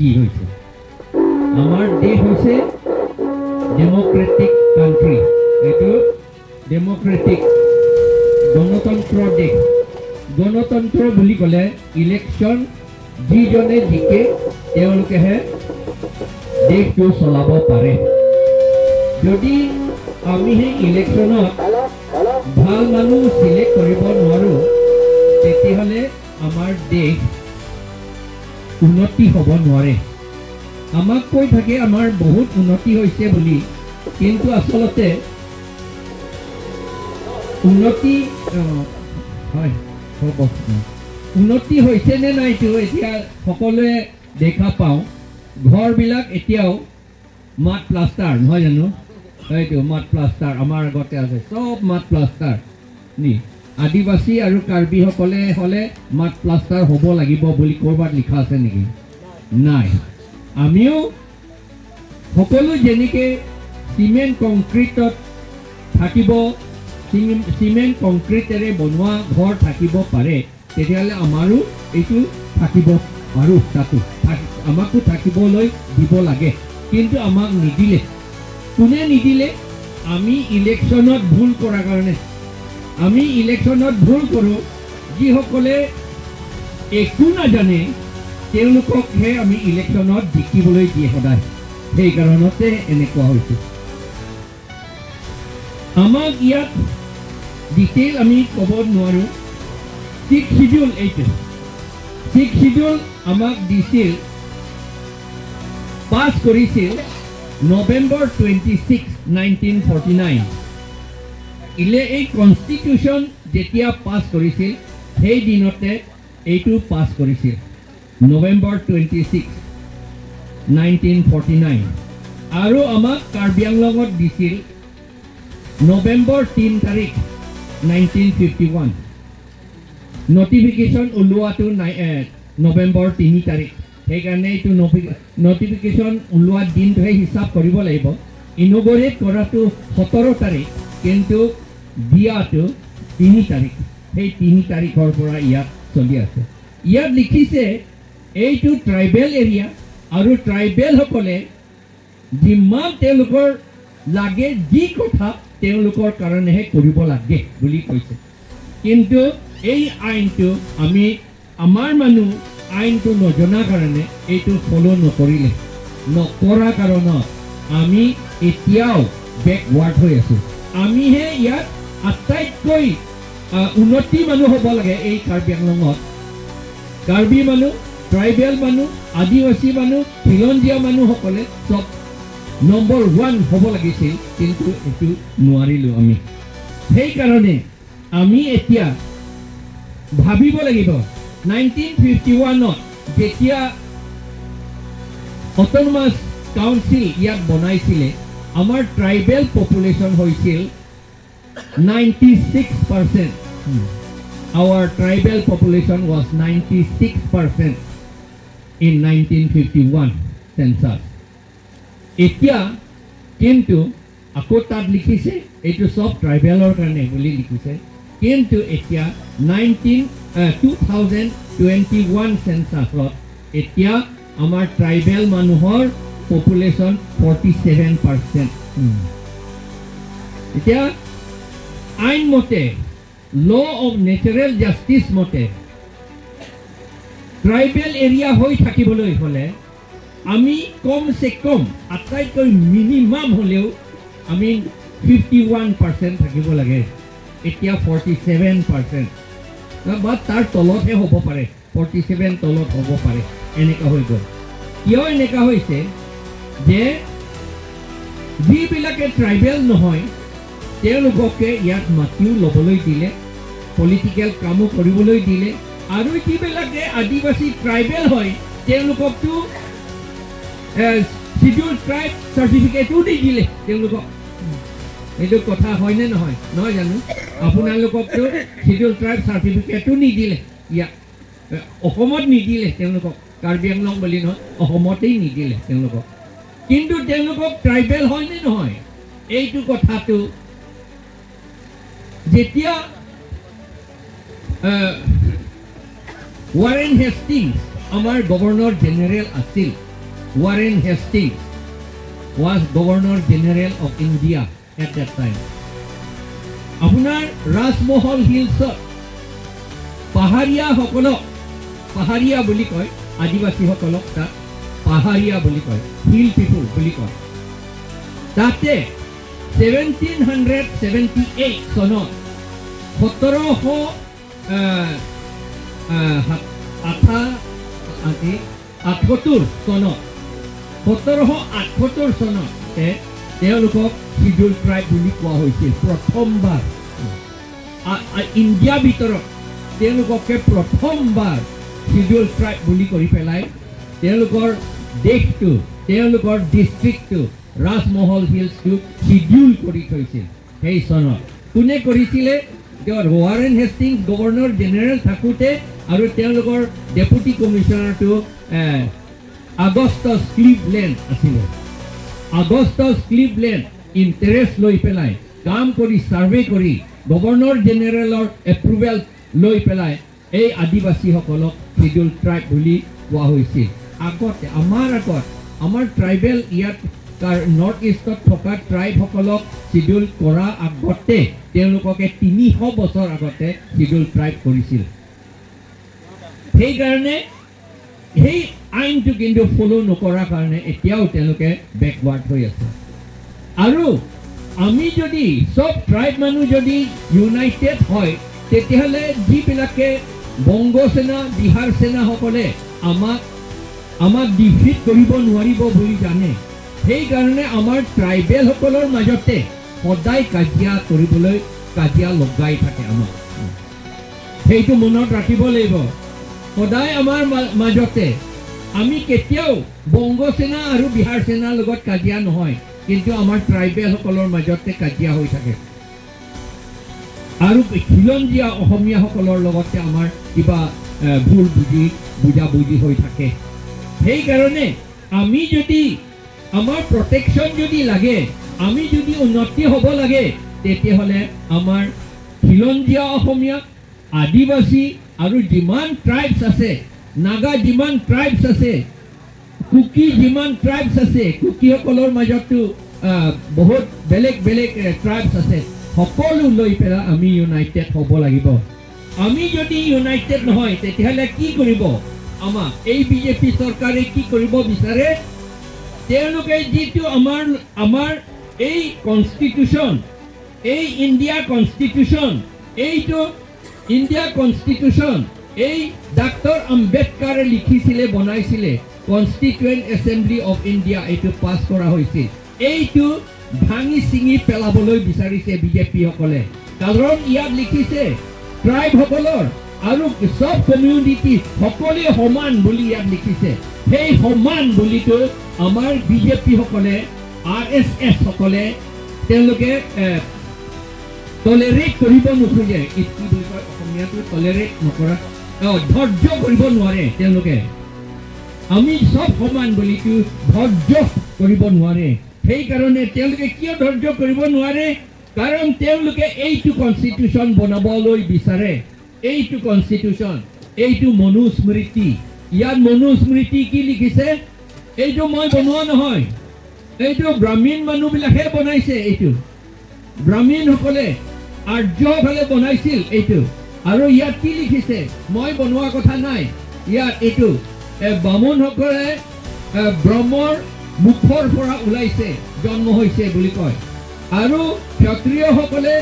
কি হৈছে। আমাৰ দেশ হৈছে ডেম'ক্ৰেটিক কাণ্ট্ৰি, এইটো ডেম'ক্ৰেটিক গণতন্ত্ৰ দেশ। গণতন্ত্ৰ বুলি ক'লে ইলেকশ্যন যিজনে জিকে তেওঁলোকেহে দেশটো চলাব পাৰে। যদি আমি সেই ইলেকশ্যনত ভাল মানুহ চিলেক্ট কৰিব নোৱাৰোঁ, তেতিয়াহ'লে আমাৰ দেশ উন্নতি হ'ব নোৱাৰে। আমাক কৈ থাকে আমাৰ বহুত উন্নতি হৈছে বুলি, কিন্তু আচলতে উন্নতি হয় হ'ব, উন্নতি হৈছে নে নাইতো এতিয়া সকলোৱে দেখা পাওঁ। ঘৰবিলাক এতিয়াও মাত প্লাষ্টাৰ নহয় জানো? এইটো মাত প্লাষ্টাৰ আমাৰ আগতে আছে, চব মাত প্লাষ্টাৰ নি। আদিবাসী আৰু কাৰ্বিসকলে হ'লে মাত প্লাষ্টাৰ হ'ব লাগিব বুলি ক'ৰবাত লিখা আছে নেকি? নাই। আমিও সকলো যেনেকৈ চিমেণ্ট কংক্ৰিটত থাকিব, চিমেণ্ট কংক্ৰিটেৰে বনোৱা ঘৰ থাকিব পাৰে, তেতিয়াহ'লে আমাৰো এইটো থাকিব পাৰোঁ, তাতো আমাকো থাকিবলৈ দিব লাগে। কিন্তু আমাক নিদিলে। কোনে নিদিলে? আমি ইলেকশ্যনত ভুল কৰাৰ কাৰণে। আমি ইলেকশ্যনত ভুল কৰোঁ, যিসকলে একো নাজানে তেওঁলোককহে আমি ইলেকশ্যনত জিকিবলৈ দিয়ে সদায়। সেইকাৰণতে এনেকুৱা হৈছে। আমাক ইয়াত ডিটেইল আমি ক'ব নোৱাৰোঁ। ছিক্স চিডিউল, এইটো ছিক্স চিডিউল আমাক দিছিল, পাছ কৰিছিল নৱেম্বৰ 26, 1949। এই কনষ্টিটিউশ্যন যেতিয়া পাছ কৰিছিল সেই দিনতে এইটো পাছ কৰিছিল, নৱেম্বৰ 26, 1949। আৰু আমাক কাৰ্বি আংলঙত দিছিল নৱেম্বৰ 3 তাৰিখ, 1951। নটিফিকেশ্যন ওলোৱাটো নৱেম্বৰ 3 তাৰিখ, সেইকাৰণে এইটো নটিফিকেশ্যন ওলোৱা দিনটোহে হিচাপ কৰিব লাগিব। ইনগৰেট কৰাটো 17 তাৰিখ, কিন্তু দিয়াটো 3 তাৰিখ। সেই 3 তাৰিখৰ পৰা ইয়াত চলি আছে। ইয়াত লিখিছে এইটো ট্ৰাইবেল এৰিয়া আৰু ট্ৰাইবেলসকলে যিমান তেওঁলোকৰ লাগে যি কথা তেওঁলোকৰ কাৰণেহে কৰিব লাগে বুলি কৈছে। কিন্তু এই আইনটো আমি আমাৰ মানুহ আইনটো নজনাৰ কাৰণে এইটো ফ'ল' নকৰিলে, নকৰা কাৰণত আমি এতিয়াও বেকৱাৰ্ড হৈ আছোঁ। আমিহে ইয়াত আটাইতকৈ উন্নতি মানুহ হ'ব লাগে এই কাৰ্বি আংলঙত। কাৰ্বি মানুহ, ট্ৰাইবেল মানুহ, আদিবাসী মানুহ, খিলঞ্জীয়া মানুহসকলে চব নম্বৰ 1 হ'ব লাগিছিল, কিন্তু এইটো নোৱাৰিলোঁ আমি। সেইকাৰণে আমি এতিয়া ভাবিব লাগিব। 1951ত যেতিয়া অট'নমাছ কাউন্সিল ইয়াত বনাইছিলে, আমাৰ ট্ৰাইবেল পপুলেশ্যন হৈছিল 96%। Our tribal population was 96% in 1951 census. এতিয়া কিন্তু আকৌ তাত লিখিছে এইটো চব ট্ৰাইবেলৰ কাৰণে বুলি লিখিছে, কিন্তু এতিয়া 2021 চেঞ্চাছত এতিয়া আমাৰ ট্ৰাইবেল মানুহৰ পপুলেশ্যন 47%। এতিয়া আইনমতে, ল অফ নেচাৰেল জাষ্টিছ মতে ট্ৰাইবেল এৰিয়া হৈ থাকিবলৈ হ'লে আমি কমচে কম আটাইতকৈ মিনিমাম হ'লেও আমি 51% থাকিব লাগে। এতিয়া 47% বা তাৰ তলতহে হ'ব পাৰে, 47 তলত হ'ব পাৰে, এনেকুৱা হৈ গ'ল। কিয় এনেকুৱা হৈছে যে যিবিলাকে ট্ৰাইবেল নহয় তেওঁলোককে ইয়াত মাটিও ল'বলৈ দিলে, পলিটিকেল কামো কৰিবলৈ দিলে, আৰু যিবিলাকে আদিবাসী ট্ৰাইবেল হয় তেওঁলোককতো চিডিউল ট্ৰাইব চাৰ্টিফিকেটো দি দিলে তেওঁলোকক। এইটো কথা হয়নে নহয়? নহয় জানো? আপোনালোককতো চিডিউল ট্ৰাইব চাৰ্টিফিকেটো নিদিলে, ইয়াত অসমত নিদিলে তেওঁলোকক, কাৰ্বি আংলং বুলি নহয় অসমতেই নিদিলে তেওঁলোকক। কিন্তু তেওঁলোকক ট্ৰাইবেল হয়নে নহয় এইটো কথাটো যেতিয়া ৱাৰেন হেষ্টিংছ আমাৰ গভৰ্ণৰ জেনেৰেল আছিল, Warren Hastings was Governor General of India at that time. আপোনাৰ ৰাজমহল হিলছত পাহাৰীয়াসকলক, পাহাৰীয়া বুলি কয়, আদিবাসীসকলক তাত পাহাৰীয়া বুলি কয়, হিল পিপুল বুলি কয়। তাতে 1778 চনত, 1778 চনত, 1778 চনতে তেওঁলোকক চিডিউল ট্ৰাইব বুলি কোৱা হৈছিল। প্ৰথমবাৰ ইণ্ডিয়াৰ ভিতৰত তেওঁলোককে প্ৰথমবাৰ চিডিউল ট্ৰাইব বুলি কৰি পেলাই তেওঁলোকৰ দেশটো, তেওঁলোকৰ ডিষ্ট্ৰিক্টটো, ৰাজমহল হিলছটো চিডিউল কৰি থৈছিল সেই চনত। কোনে কৰিছিলে? তেওঁৰ ৱাৰেন হেষ্টিংছ গভৰ্ণৰ জেনেৰেল থাকোঁতে, আৰু তেওঁলোকৰ ডেপুটি কমিশ্যনাৰটো আগষ্টছ ক্লিভলেণ্ড আছিলে। আগষ্টছ ক্লিভলেণ্ড ইণ্টাৰেষ্ট লৈ পেলাই কাম কৰি, ছাৰ্ভে কৰি, গভৰ্ণৰ জেনেৰেলৰ এপ্ৰুভেল লৈ পেলাই এই আদিবাসীসকলক চিডিউল ট্ৰাইব বুলি কোৱা হৈছিল। আগতে আমাৰ আগত আমাৰ ট্ৰাইবেল ইয়াত তাৰ নৰ্থ ইষ্টত থকা ট্ৰাইবসকলক চিডিউল কৰা আগতে তেওঁলোককে 300 বছৰ আগতে চিডিউল ট্ৰাইব কৰিছিল। সেইকাৰণে সেই আইনটো কিন্তু ফ'ল' নকৰাৰ কাৰণে এতিয়াও তেওঁলোকে বেকৱাৰ্ড হৈ আছে। আৰু আমি যদি চব ট্ৰাইব মানুহ যদি ইউনাইটেড হয়, তেতিয়াহ'লে যিবিলাকে বংগ সেনা, বিহাৰ সেনাসকলে আমাক ডিফিট কৰিব নোৱাৰিব বুলি জানে, সেইকাৰণে আমাৰ ট্ৰাইবেলসকলৰ মাজতে সদায় কাজিয়া কৰিবলৈ কাজিয়া লগাই থাকে আমাক। সেইটো মনত ৰাখিব লাগিব। সদায় আমাৰ মাজতে আমি কেতিয়াও বংগ সেনা আৰু বিহাৰ সেনাৰ লগত কাজিয়া নহয়, কিন্তু আমাৰ ট্ৰাইবেলসকলৰ মাজতে কাজিয়া হৈ থাকে। আৰু খিলঞ্জীয়া অসমীয়াসকলৰ লগতে আমাৰ কিবা ভুল বুজাবুজি হৈ থাকে। সেইকাৰণে আমি যদি আমাৰ প্ৰটেকশ্যন যদি লাগে, আমি যদি উন্নতি হ'ব লাগে, তেতিয়াহ'লে আমাৰ খিলঞ্জীয়া অসমীয়া, আদিবাসী আৰু যিমান ট্ৰাইবছ আছে, নাগা যিমান ট্ৰাইবছ আছে, কুকি যিমান ট্ৰাইবছ আছে, কুকিসকলৰ মাজতো বহুত বেলেগ বেলেগ ট্ৰাইবছ আছে, সকলো লৈ পেলাই আমি ইউনাইটেড হ'ব লাগিব। আমি যদি ইউনাইটেড নহয়, তেতিয়াহ'লে কি কৰিব আমাক এই বিজেপি চৰকাৰে? কি কৰিব বিচাৰে তেওঁলোকে? যিটো আমাৰ এই কনষ্টিটিউশ্যন, এই ইণ্ডিয়া কনষ্টিটিউশ্যন, এইটো ইণ্ডিয়া কনষ্টিটিউশ্যন এই ডাক্তৰ আম্বেদকাৰে লিখিছিলে, বনাইছিলে, কনষ্টিটুৱেণ্ট এছেম্বলি অফ ইণ্ডিয়া এইটো পাছ কৰা হৈছিল। এইটো ভাঙি ছিঙি পেলাবলৈ বিচাৰিছে বিজেপিসকলে। কাৰণ ইয়াত লিখিছে ট্ৰাইবসকলৰ আৰু চব কমিউনিটি সকলোৱে সমান বুলি ইয়াত লিখিছে। সেই সমান বুলিটো আমাৰ বিজেপিসকলে, আৰ এছ এছসকলে তেওঁলোকে টলেৰেট কৰিব নোখোজে। কি বুলি কয় অসমীয়াটো? টলেৰেট নকৰা, ধৈৰ্য কৰিব নোৱাৰে তেওঁলোকে। আমি চব সমান বুলিতো ধৈৰ্য কৰিব নোৱাৰে। সেইকাৰণে তেওঁলোকে কিয় ধৈৰ্য কৰিব নোৱাৰে? কাৰণ তেওঁলোকে এইটো কনষ্টিটিউশ্যন বনাবলৈ বিচাৰে। এইটো কনষ্টিটিউশ্যন, এইটো মনুস্মৃতি। ইয়াত মনুস্মৃতি কি লিখিছে? এইটো মই বনোৱা নহয়, এইটো ব্ৰাহ্মীণ মানুহবিলাকে বনাইছে। এইটো ব্ৰাহ্মীণসকলে, আৰ্যসকলে বনাইছিল এইটো। আৰু ইয়াত কি লিখিছে? মই বনোৱা কথা নাই। ইয়াত এইটো বামুণসকলে ব্ৰহ্মৰ মুখৰ পৰা ওলাইছে, জন্ম হৈছে বুলি কয়, আৰু ক্ষত্ৰিয়সকলে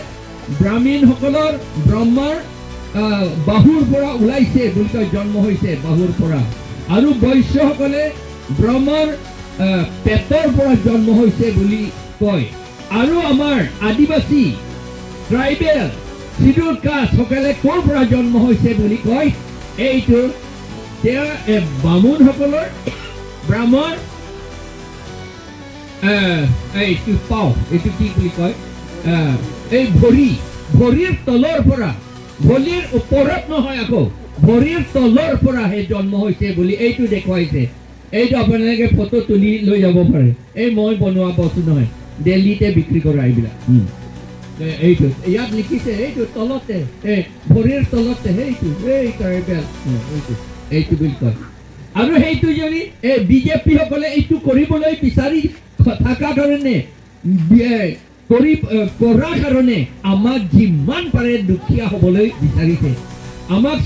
ব্ৰাহ্মীণসকলৰ ব্ৰহ্মাৰ বাহুৰ পৰা ওলাইছে বুলি কয়, জন্ম হৈছে বাহুৰ পৰা, আৰু বৈশ্যসকলে ব্ৰহ্মৰ পেটৰ পৰা জন্ম হৈছে বুলি কয়, আৰু আমাৰ আদিবাসী ট্ৰাইবেল চিডুল কাষ্টসকলে ক'ৰ পৰা জন্ম হৈছে বুলি কয়? এইটো তেওঁ বামুণসকলৰ ব্ৰাহ্মণ এইটো পাওঁ, এইটো কি বুলি কয়, এই ভৰিৰ তলৰ পৰা, ভৰিৰ ওপৰত নহয়, আকৌ ভৰিৰ তলৰ পৰাহে জন্ম হৈছে বুলি এইটো দেখুৱাইছে। এইটো আপোনালোকে ফটো তুলি লৈ যাব পাৰে। এই মই বনোৱা বস্তু নহয়, দিল্লীতে বিক্ৰী কৰা এইবিলাক। এইটো ইয়াত লিখিছে, এইটো তলতে, এই ভৰিৰ তলতে, সেইটো এই ট্ৰাইবেল এইটো বুলি কয়। আৰু সেইটো যদি এই বিজেপিসকলে এইটো কৰিবলৈ বিচাৰি থকা কাৰণে কৰাৰ কাৰণে আমাক যিমান পাৰে দুখীয়া হ'বলৈ বিচাৰিছে। আমাক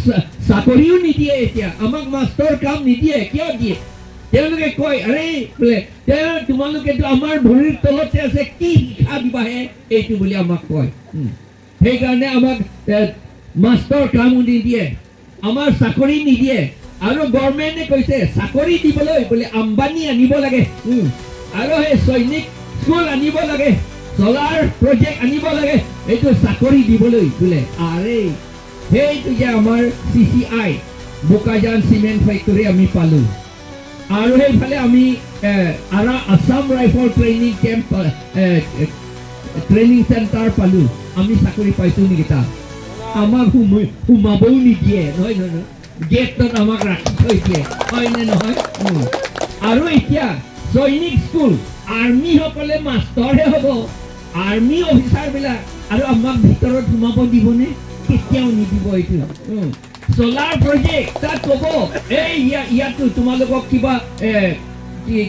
চাকৰিও নিদিয়ে, এতিয়া আমাক মাষ্টৰ কাম নিদিয়ে। কিয় দিয়ে? তেওঁলোকে কয়, আৰে বোলে তেওঁ তোমালোকেতো আমাৰ ভৰিৰ তলতে আছে, কি শিক্ষা দিবাহে এইটো বুলি আমাক কয়। সেইকাৰণে আমাক মাষ্টৰ কামো নিদিয়ে, আমাৰ চাকৰি নিদিয়ে। আৰু গভৰ্ণমেণ্টে কৈছে চাকৰি দিবলৈ বোলে আম্বানী আনিব লাগে, আৰু সেই সৈনিক স্কুল আনিব লাগে, চলাৰ প্ৰজেক্ট আনিব লাগে, এইটো চাকৰি দিবলৈ বোলে। আৰে সেইটো যে আমাৰ CCI Bokajan cement factory আমি পালোঁ, আৰু সেইফালে আমি Assam rifle training camp training centre পালোঁ। আমি চাকৰি পাইছোঁ নেকি? তাত আমাক সোমাবও নিদিয়ে, নহয় নহয়, গেটত আমাক ৰাখি থৈ দিয়ে, হয়নে নহয়? আৰু এতিয়া সৈনিক স্কুল আৰ্মিসকলে মাষ্টৰহে হ'ব, আৰ্মি অফিচাৰবিলাক, আৰু আমাক ভিতৰত সোমাব দিবনে? কেতিয়াও নিদিব। এইটো চলাৰ প্ৰজেক্ট তাত ক'ব, এই ইয়াতো তোমালোকক কিবা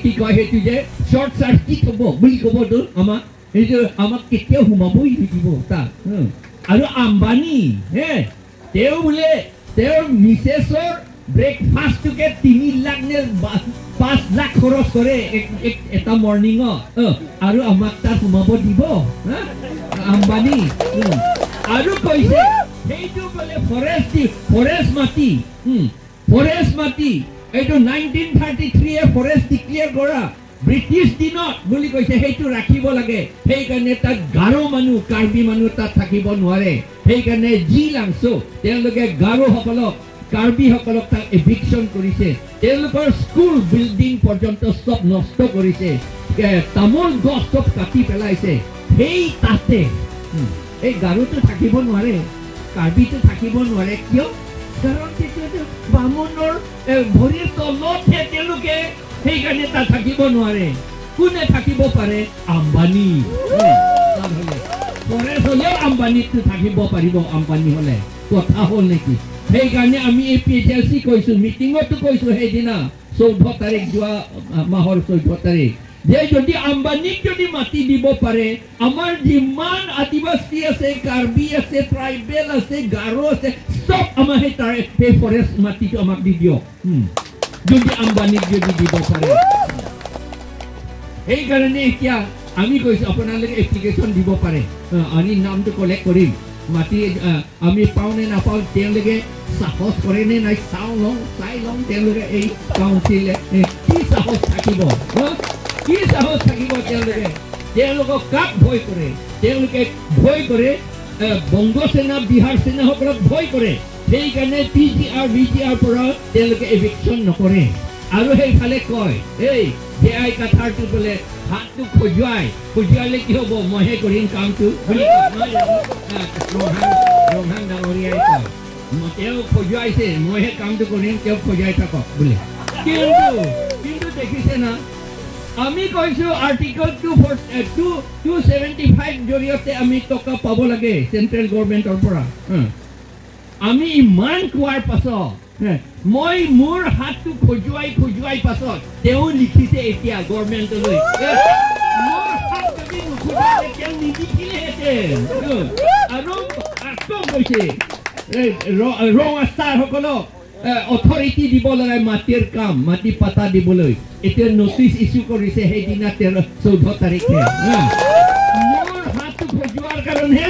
কি কয় সেইটো যে শ্বৰ্ট চাৰ্কিট হ'ব বুলি ক'বতো আমাক, সেইটো আমাক কেতিয়াও সোমাবই নিদিব তাত। আৰু আম্বানী হে, তেওঁ বোলে তেওঁৰ মিছেছৰ ব্ৰেকফাষ্টটোকে 3 লাখ নে 5 লাখ খৰচ কৰে এটা মৰ্ণিঙত, আৰু আমাক তাত সোমাব দিব আম্বানী? আৰু কৈছে সেইটো বোলে ফৰেষ্ট মাটি, ফৰেষ্ট মাটি এইটো 1933 ফৰেষ্ট ডিক্লেয়াৰ কৰা ব্ৰিটিছ দিনত বুলি কৈছে, সেইটো ৰাখিব লাগে। সেইকাৰণে তাত গাৰো মানুহ, কাৰ্বি মানুহ তাত থাকিব নোৱাৰে। সেইকাৰণে যি লাংছো তেওঁলোকে গাৰোসকলক, কাৰ্বিসকলক তাত এভিকশ্যন কৰিছে, তেওঁলোকৰ স্কুল বিল্ডিং পৰ্যন্ত চব নষ্ট কৰিছে, তামোল গছ চব কাটি পেলাইছে। সেই তাতে এই গাৰোটো থাকিব নোৱাৰে, কাৰ্বিটো থাকিব নোৱাৰে। কিয়? কাৰণ তেতিয়াতো বামুণৰ ভৰিৰ তলতহে তেওঁলোকে, সেইকাৰণে তাত থাকিব নোৱাৰে। কোনে থাকিব পাৰে? আম্বানী। ফৰেষ্ট হ'লেও আম্বানীতটো থাকিব পাৰিব, আম্বানী হ'লে কথা হ'ল নেকি? সেইকাৰণে আমি এই PHLC কৈছোঁ, মিটিঙতো কৈছোঁ সেইদিনা 14 তাৰিখ, যোৱা মাহৰ 14 তাৰিখ, যে যদি আম্বানীক যদি মাটি দিব পাৰে, আমাৰ যিমান আদিবাসী আছে, কাৰ্বি আছে, ট্ৰাইবেল আছে, গাৰো আছে, চব আমাৰ সেই তাৰে সেই ফৰেষ্ট মাটিটো আমাক দি দিয়ক, যদি আম্বানীক যদি দিব পাৰে। সেইকাৰণে এতিয়া আমি কৈছোঁ আপোনালোকে এপ্লিকেশ্যন দিব পাৰে, আমি নামটো কালেক্ট কৰিম, মাটি আমি পাওঁ নে নাপাওঁ, তেওঁলোকে সাহস কৰে নে নাই চাওঁ লওঁ, চাই লওঁ তেওঁলোকে এই কাউন্সিলে কি সাহস থাকিব, কি সাহস থাকিব তেওঁলোকে? তেওঁলোকক কাক ভয় কৰে? তেওঁলোকে ভয় কৰে বংগ সেনা, বিহাৰ সেনাসকলক ভয় কৰে। সেইকাৰণে PGR VGR পৰা তেওঁলোকে এভিকশ্যন নকৰে। আৰু সেইফালে কয়, এই জে আই কাথাৰটো বোলে হাতটো খজুৱাই, খজুৱালে কি হ'ব, মইহে কৰিম কামটো বুলি ৰংহাং ডাঙৰীয়াই কয়, তেওঁ খজুৱাইছে, মইহে কামটো কৰিম, তেওঁ খজুৱাই থাকক বোলে। কিন্তু দেখিছে না, আমি কৈছোঁ আৰ্টিকল 275 জৰিয়তে আমি টকা পাব লাগে চেণ্ট্ৰেল গভৰ্ণমেণ্টৰ পৰা। আমি ইমান কোৱাৰ পাছত মই মোৰ হাতটো খজুৱাই খজুৱাই পাছত তেওঁ লিখিছে এতিয়া গভৰ্ণমেণ্টলৈ, মোৰ হাত যদি নুখুজালে তেওঁ নিলিখিলেহেঁতেন। আৰু আকৌ কৈছে ৰঙাস্তাৰসকলক অথৰিটি দিব লাগে মাটিৰ কাম, মাটি পাতা দিবলৈ। এতিয়া নটিচ ইছ্যু কৰিছে সেইদিনা 13-14 তাৰিখে। মোৰ হাতটো খজুৱাৰ কাৰণেহে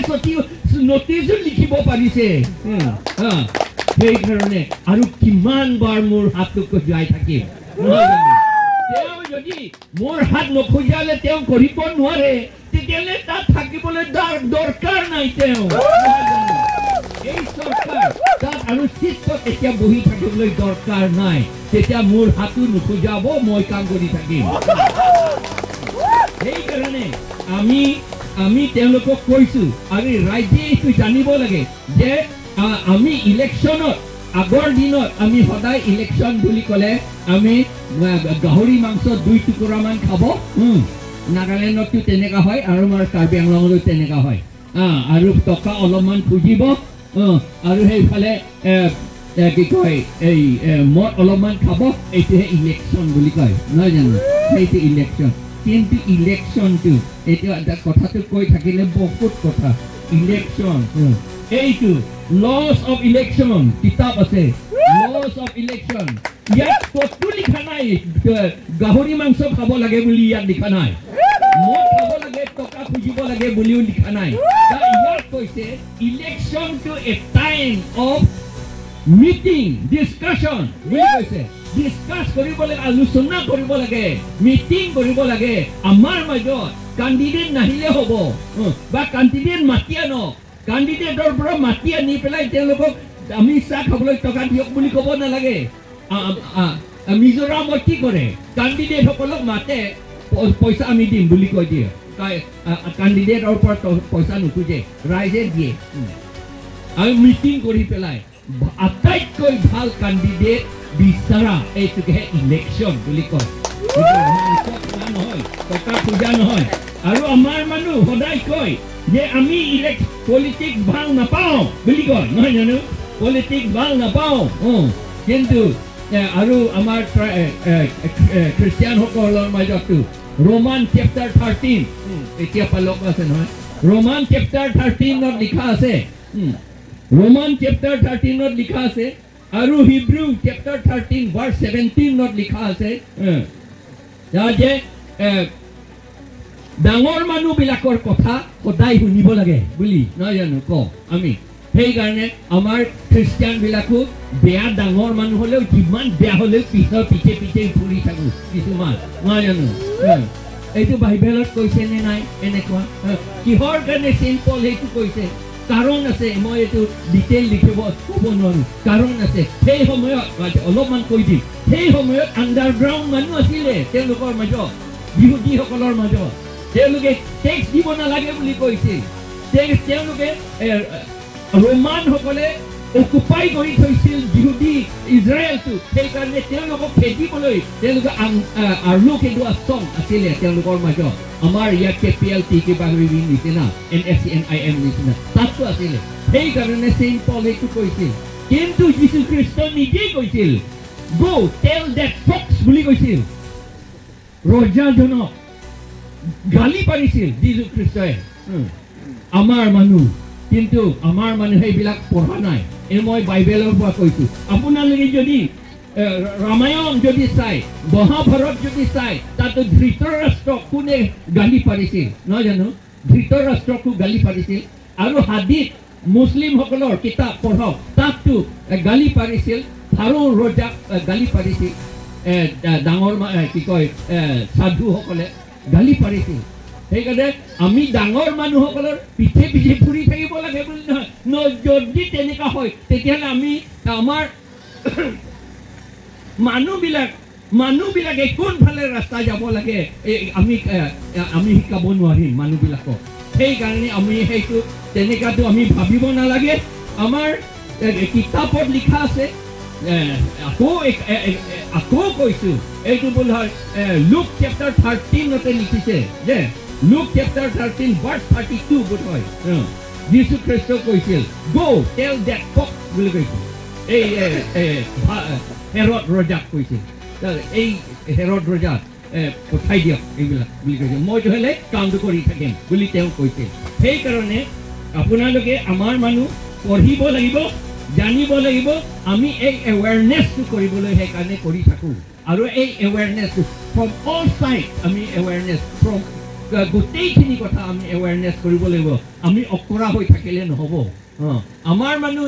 নটিচো লিখিব পাৰিছে। সেইকাৰণে আৰু কিমান বাৰ মোৰ হাতটো খজুৱাই থাকিম? তেওঁ যদি মোৰ হাত নখজুৱালে তেওঁ কৰিব নোৱাৰে, তেতিয়াহ'লে তাত থাকিবলৈ দৰকাৰ নাই তেওঁ। এই চৰকাৰ তাত আৰু চিটত এতিয়া বহি থাকিবলৈ দৰকাৰ নাই, তেতিয়া মোৰ হাতো নোখোজাব, মই কাম কৰি থাকিম। সেইকাৰণে আমি তেওঁলোকক কৈছোঁ, আৰু ৰাইজে এইটো জানিব লাগে যে আমি ইলেকশ্যনত আগৰ দিনত আমি সদায় ইলেকশ্যন বুলি ক'লে আমি গাহৰি মাংস 2 টুকুৰামান খাব। নাগালেণ্ডতো তেনেকুৱা হয়, আৰু আমাৰ কাৰ্বি আংলঙতো তেনেকুৱা হয়। আৰু টকা অলপমান খুজিব, আৰু সেইফালে কি কয় এই মদ অলপমান খাব, এইটোহে ইলেকশ্যন বুলি কয়, নহয় জানো? সেইটো ইলেকশ্যন। কিন্তু ইলেকশ্যনটো এতিয়া কথাটো কৈ থাকিলে বহুত কথা। ইলেকশ্যন এইটো লছ অফ ইলেকশ্যন কিতাপ আছে, লছ অফ ইলেকশ্যন, ইয়াত ক'তো লিখা নাই গাহৰি মাংস খাব লাগে বুলি, ইয়াত লিখা নাই মদ খাব লাগে টকা খুজিব লাগে বুলিও লিখা নাই। ইয়াত কৈছে ইলেকশ্যনটো a time of meeting discussion বুলি কৈছে। ডিছকাছ কৰিব লাগে, আলোচনা কৰিব লাগে, মিটিং কৰিব লাগে। আমাৰ মাজত কেণ্ডিডেট নাহিলে হ'ব বা কেণ্ডিডেট মাতি আনক, কেণ্ডিডেটৰ পৰা মাতি আনি পেলাই তেওঁলোকক আমি চাহ খাবলৈ টকা দিয়ক বুলি ক'ব নালাগে। মিজোৰামত কি কৰে, কেণ্ডিডেটসকলক মাতে, পইচা আমি দিম বুলি কৈ দিয়ে, কেণ্ডিডেটৰ পৰা পইচা নোখোজে, ৰাইজে দিয়ে। আৰু মিটিং কৰি পেলাই আটাইতকৈ ভাল কেণ্ডিডেট বিচাৰা, এইটোকেহে ইলেকশ্যন বুলি কয়। নহয়, টকা খোজা নহয়। আৰু আমাৰ মানুহ সদায় কয় যে আমি পলিটিক্স ভাল নাপাওঁ বুলি কয়, নহয় জানো? পলিটিক্স ভাল নাপাওঁ। কিন্তু আৰু আমাৰ খ্ৰীষ্টিয়ানসকলৰ মাজতো ৰোমান চেপ্টাৰ 13 এতিয়া পালক আছে নহয়, ৰোমান চেপ্টাৰ 13 লিখা আছে, ৰোমান চেপ্টাৰ 13 লিখা আছে, আৰু হিব্ৰু চেপ্টাৰ 13 ভাৰ্চ 17 লিখা আছে যে ডাঙৰ মানুহবিলাকৰ কথা সদায় শুনিব লাগে বুলি, নহয় জানো কওঁ আমি? সেইকাৰণে আমাৰ খ্ৰীষ্টিয়ানবিলাকো বেয়া ডাঙৰ মানুহ হ'লেও যিমান বেয়া হ'লেও পিছৰ পিছে পিছে ফুৰি থাকোঁ কিছুমান, নহয় জানো? এইটো বাইবেলত কৈছে নে নাই এনেকুৱা? কিহৰ কাৰণে চেইণ্ট পল সেইটো কৈছে? কাৰণ আছে, মই এইটো ডিটেইল লিখিব ক'ব নোৱাৰোঁ, কাৰণ আছে। সেই সময়ত অলপমান কৈ দিম, সেই সময়ত আণ্ডাৰগ্ৰাউণ্ড মানুহ আছিলে তেওঁলোকৰ মাজত, ইহুদীসকলৰ মাজত। তেওঁলোকে টেক্স দিব নালাগে বুলি কৈছিল। তেওঁলোকে ৰোমানসকলে অকুপাই কৰি থৈছিল ইহুদী ইজৰাইলটো, সেইকাৰণে তেওঁলোকক খেদিবলৈ তেওঁলোকে আৰ্লু খেদোৱা চং আছিলে তেওঁলোকৰ মাজত। আমাৰ ইয়াত কে পি এল টি কিবা কিবি নিচিনা, N S C N I M নিচিনা তাততো আছিলে। সেইকাৰণে চেইণ্ট পল সেইটো কৈছিল। কিন্তু যীশুখ্ৰীষ্ট নিজেই কৈছিল, গ' টেল that Fox বুলি কৈছিল। ৰজাজনক গালি পাৰিছিল যীশুখ্ৰীষ্টই। আমাৰ মানুহ, কিন্তু আমাৰ মানুহ সেইবিলাক পঢ়া নাই। এই মই বাইবেলৰ পৰা কৈছোঁ। আপোনালোকে যদি ৰামায়ণ যদি চায়, মহাভাৰত যদি চায়, তাতো ধৃতৰাষ্ট্ৰক কোনে গালি পাৰিছিল, নহয় জানো? ধৃতৰাষ্ট্ৰকো গালি পাৰিছিল। আৰু হাদিত মুছলিমসকলৰ কিতাপ পঢ়ক, তাততো গালি পাৰিছিল, ফাৰো ৰজাক গালি পাৰিছিল, ডাঙৰ কি কয় সাধুসকলে গালি পাৰিছিল। সেইকাৰণে আমি ডাঙৰ মানুহসকলৰ পিছে পিছে ফুৰি থাকিব লাগে বুলি নহয়। যদি তেনেকুৱা হয় তেতিয়াহ'লে আমি আমাৰ মানুহবিলাকে কোনফালে ৰাস্তা যাব লাগে আমি আমি শিকাব নোৱাৰিম মানুহবিলাকক। সেইকাৰণে আমি সেইটো তেনেকুৱাটো আমি ভাবিব নালাগে। আমাৰ কিতাপত লিখা আছে, আকৌ আকৌ কৈছোঁ, এইটো বোধ হয় লুক চেপ্টাৰ 13 লিখিছে যে লুক চেপ্টাৰ 13 ভাৰ্চ 32 বোধ হয়, যীশু খ্ৰীষ্ট কৈছিল গ' টেল that Fox বুলি কৈছিল। এই হেৰদ ৰজাক কৈছিল, এই হেৰদ ৰজাক পঠাই দিয়ক এইবিলাক বুলি কৈছিল, মইতো হ'লে কামটো কৰি থাকিম বুলি তেওঁ কৈছিল। সেইকাৰণে আপোনালোকে আমাৰ মানুহ পঢ়িব লাগিব, জানিব লাগিব। আমি এই এৱেৰনেছটো কৰিবলৈ সেইকাৰণে কৰি থাকোঁ। আৰু এই এৱেৰনেছটো ফ্ৰম অল চাইড আমি এৱেৰনেছ ফ্ৰম গোটেইখিনি কথা আমি এৱেৰনেছ কৰিব লাগিব। আমি অকৰা হৈ থাকিলে নহ'ব। আমাৰ মানুহ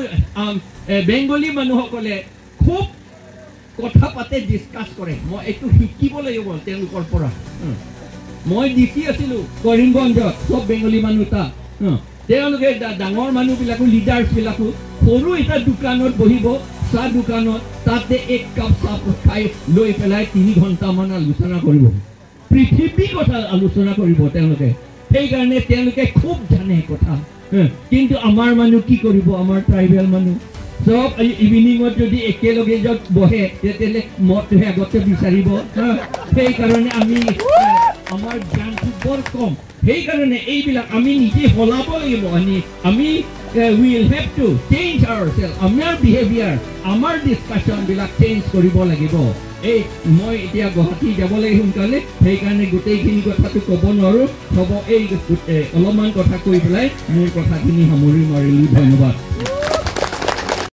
বেংগলী মানুহসকলে খুব কথা পাতে, ডিছকাছ কৰে। মই এইটো শিকিব লাগিব তেওঁলোকৰ পৰা। মই ডিচি আছিলোঁ কৰিমগঞ্জত, চব বেংগলী মানুহ তাত। তেওঁলোকে ডাঙৰ মানুহবিলাকো, লিডাৰ্ছবিলাকো সৰু এটা দোকানত বহিব, চাহ দোকানত, তাতে এক কাপ চাহ খাই লৈ পেলাই 3 ঘণ্টামান আলোচনা কৰিব, পৃথিৱীৰ কথা আলোচনা কৰিব তেওঁলোকে। সেইকাৰণে তেওঁলোকে খুব জানে কথা। কিন্তু আমাৰ মানুহ কি কৰিব, আমাৰ ট্ৰাইবেল মানুহ চব ইভিনিঙত যদি একেলগে য'ত বহে তেতিয়াহ'লে মদটোহে আগতে বিচাৰিব। সেইকাৰণে আমি আমাৰ জ্ঞানটো বৰ কম। সেইকাৰণে এইবিলাক আমি নিজে সলাব লাগিব। আমি Will have to change our self, আমাৰ বিহেভিয়াৰ, আমাৰ ডিছকাশ্যনবিলাক চেঞ্জ কৰিব লাগিব। এই মই এতিয়া গুৱাহাটী যাব লাগে সোনকালে, সেইকাৰণে গোটেইখিনি কথাটো ক'ব নোৱাৰোঁ। হ'ব, এই অলপমান কথা কৈ পেলাই মোৰ কথাখিনি সামৰি মাৰিলোঁ। ধন্যবাদ।